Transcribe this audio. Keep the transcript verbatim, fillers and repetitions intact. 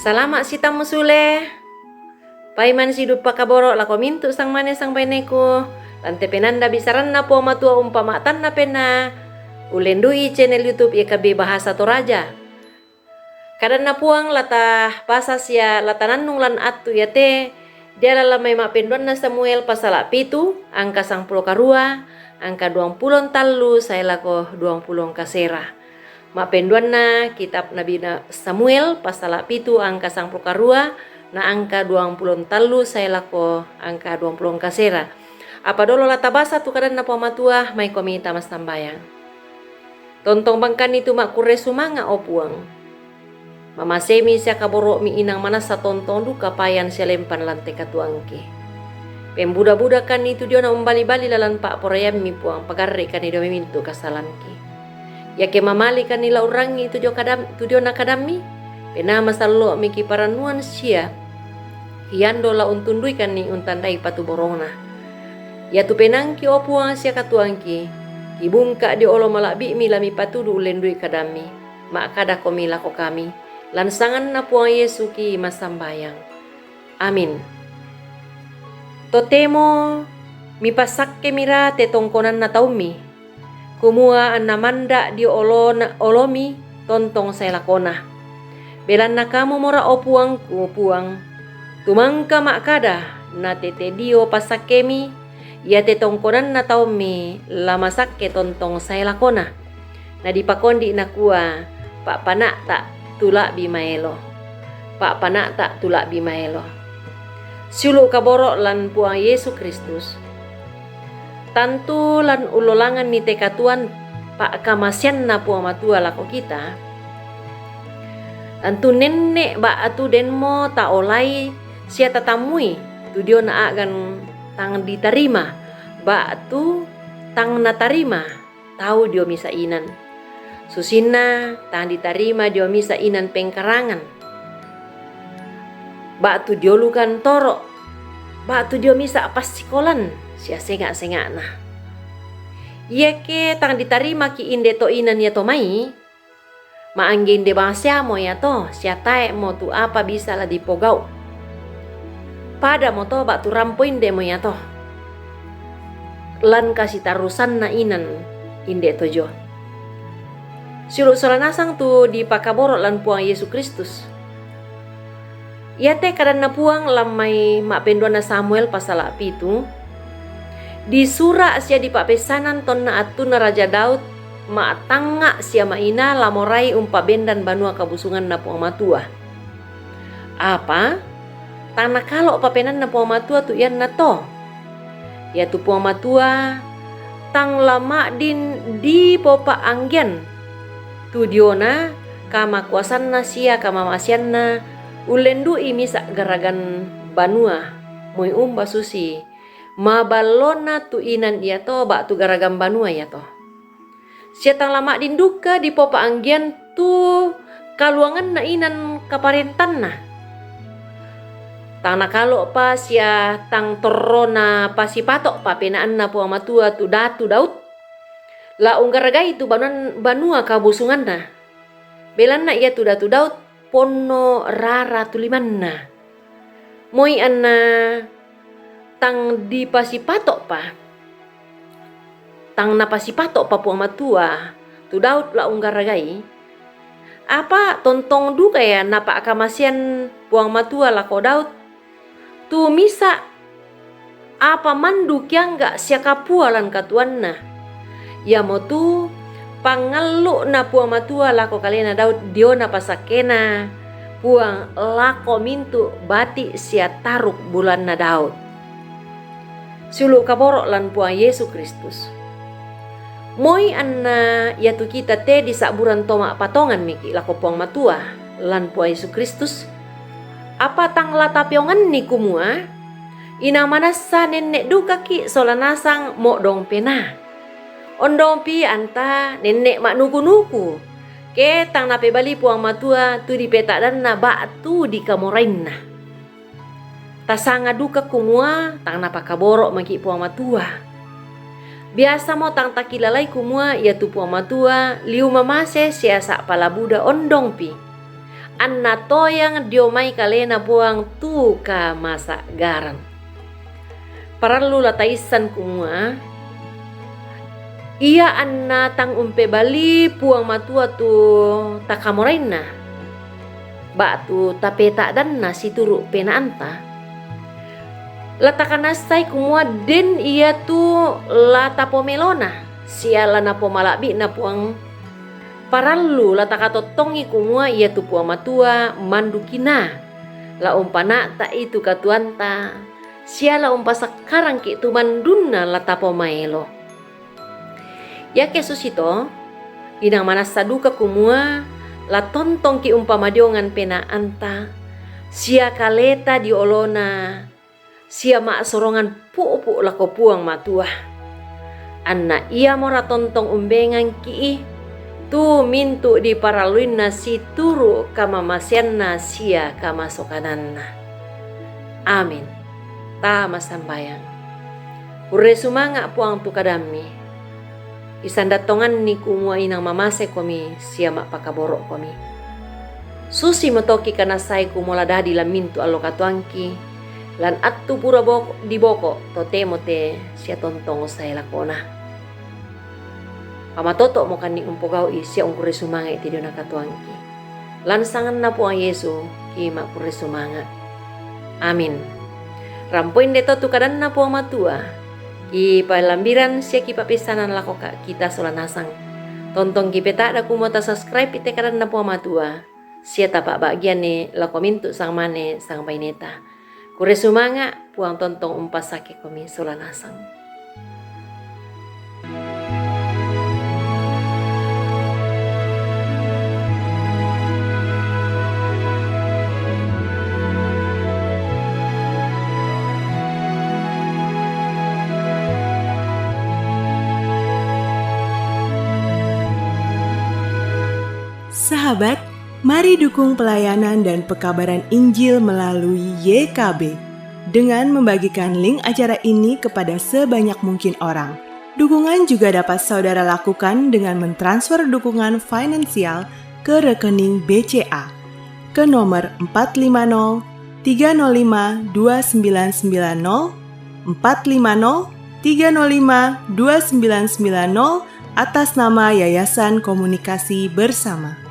Salama' sitammu sule. Paiman sidupa kaboro' lako mintu' sangmane sangbaineku, lan te penanda bisaranna Puang Matua umpama'tanna penna, ullendu'i channel YouTube Y K B Bahasa Toraja. Kadanna Puang la tabasa sia la tanannung lan attu iate, diala lan mai Ma'penduanna Samuel pasala' pitu, angka sangpulo karua, angka duangpulo tallu sae lako duangpulo kasera. Ma'penduanna kitab Nabi Na-, Samuel, pasala' pitu angka sangpulo karua, na angka duangpulo tallu sae lako angka duangpulo kasera. Apa dolo la tabasa tu kadanna Puang Matua, maikomi tama sambayang. Tontong bangkanni tu ma'kurre sumanga', o Puang. Mamasemi sia kaboro'mi inang manassa tontong duka payan sia lempan lan te katuoangki. Pembuda-budakanni tu diona umbali-bali lalan pa'poraiammi, Puang, pagarri'kanni dio mai mintu' kasalangki. Iake mamalikanni la urrangi tu dio kadam-, tu diona kadammi, penama sallo'mi kiparannuan sia iando la untunduikanni untandai patuborona. Iatu penaangki, o Puang, sia katuoangki, kibungka' dio olo mala'bi'mi la mipatudu ullendui kadammi. Ma'kadakomi lako kami, lan sanganna Puang Yesu ki massambayang. Amin. Totemo mipasakkemira te tongkonanna taummi, kumua anna manda' dio olona, olomi tontong sae lakona. Belanna kamumora, o Puangku, Puang, tumangka ma'kada, na tete dio pasakkemi, iate tongkonanna taummi la masakke tontong sae lakona. Nadipakondi' nakua, pa'pana'ta' tu la'bi maelo. Pa'pana'ta' tu la'bi maelo. Siulu' kaboro' lan Puang Yesu Kristus. Tantu lan ullolanganni te katuoan pa'kamaseanna Puang Matua lako kita, tantu nenne' ba'tu denmo taolai sia tatammui tu diona a'gan tang ditarima, ba'tu tang natarima tau dio misa' inan. Susinna tang ditarima dio misa' inan pengkarangan, ba'tu dio lu kantoro', ba'tu dio misa' passikolan sia senga'-senga'na. Iake tang ditarimaki' inde to inan iato mai, ma'angge inde baseamo iato, sia tae'mo tu apa bisa la dipogau'. Padamo to ba'tu rampo indemo iato. Lan kasitarrusanna inan inde tojo. Siulu' sola nasang tu dipakaboro' lan Puang Yesu Kristus. Iate kadanna Puang lan mai Ma'penduanna Samuel pasala' pitu, disura' sia dipa'pessanan tonna attunna Raja Daud ma'tangnga' sia ma'ina la morai umpabendan banua kabusunganna Puang Matua. Apa tang nakalo'pa penaanna Puang Matua tu iannato. Iatu Puang Matua tang la ma'din dipopa'anggean tu diona kamakuasanna sia kamamaseanna ullendu'i misa' garagan banua, moi umba susi maballona tu inan iato ba'tu garagan banua iato. Sia tang la ma'din duka dipopa'anggean tu kaluanganna inan kaparentanna. Tang nakalo'pa sia tang torrona pasipato'pa penaanna Puang Matua tu Datu Daud, la unggaragai tu banuan-, banua kabusunganna. Belanna iatu Datu Daud ponno rara tu limanna. Moi anna tang dipasipato'pa, tang napasipato'pa Puang Matua tu Daud la unggaragai, apa tontong duka ia napa'kamasean Puang Matua lako Daud, tu misa' apa mandu kiangga' sia kapua lan katuoanna. Iamotu pangallu'na Puang Matua lako kalena Daud diona pasakkena Puang lako mintu' bati' sia taruk bulanna Daud. Siulu' kaboro' lan Puang Yesu Kristus. Moi anna iatu kita te disa'buran to ma'patonganmiki' lako Puang Matua lan Puang Yesu Kristus, apa tang la tapeonganni kumua, inang manassa nenne' dukaki' sola nasang mo'dong penaa. Ondompi anta nenne' ma'nuku-nuku, ke tang napebali Puang Matua tu dipeta'danna ba'tu dikamorainna. Tasanga duka kumua tang napakaboro' maki' Puang Matua. Biasamo tang takilalai kumua iatu Puang Matua liu mamase sia sa'pala buda ondongpi. anna toyang dio mai kalena Puang tu kamasaggaran. Parallu la taissan kumua, ia anna tang umpebali Puang Matua tu takamorainna, ba'tu tapeta'danna situru' penaanta. La takanassai kumua den ia tu la tapomelona, sia la napomala'bi'na Puang. Parallu la takatottongi kumua iatu Puang Matua manduki na, la umpana'ta'i tu katuoanta, sia la umpasakkarangki tu mandunna la tapomaelo. Iake susito, inang manassa duka kumua la tontongki umpamadiongang penaanta, sia kaleta dio olona, sia ma'sorongan pu'pu' lako Puang Matua. Anna iamora tontong umbengangki tu mintu' diparalluinna situru' kamamaseanna sia kamasokananna. Amin. Tama sambayang. Kurre sumanga' Puang tu kadammi. Isandattonganni kumua inang mamasekomi sia ma'pakaboro'komi. Susi motoki kanassai kumua la dadi lan mintu' allo katuoangki, lan attu pura boko-, diboko totemo te sia tontong sae lakona. Pamatoto'mokanni umpogau'i sia ungkurre sumanga'i te diona katuoangki. Lan sanganna Puang Yesu, ki ma'kurre sumanga'. Amin. Rampoinde to tu kadanna Puang Matua, ki palambiran sia ki papissanan lako ka-, kita sola nasang. Tontong ki peta'da kumua ta subscribe te kadanna Puang Matua, sia tapa'ba'gianni lako mintu' sangmane sangbaineta. Kurre sumanga', Puang tontong umpassakekomi sola nasang. Sahabat, mari dukung pelayanan dan pekabaran Injil melalui Y K B dengan membagikan link acara ini kepada sebanyak mungkin orang. Dukungan juga dapat saudara lakukan dengan mentransfer dukungan finansial ke rekening B C A ke nomor empat lima nol tiga nol lima dua sembilan sembilan nol, empat lima nol tiga nol lima dua sembilan sembilan nol, atas nama Yayasan Komunikasi Bersama.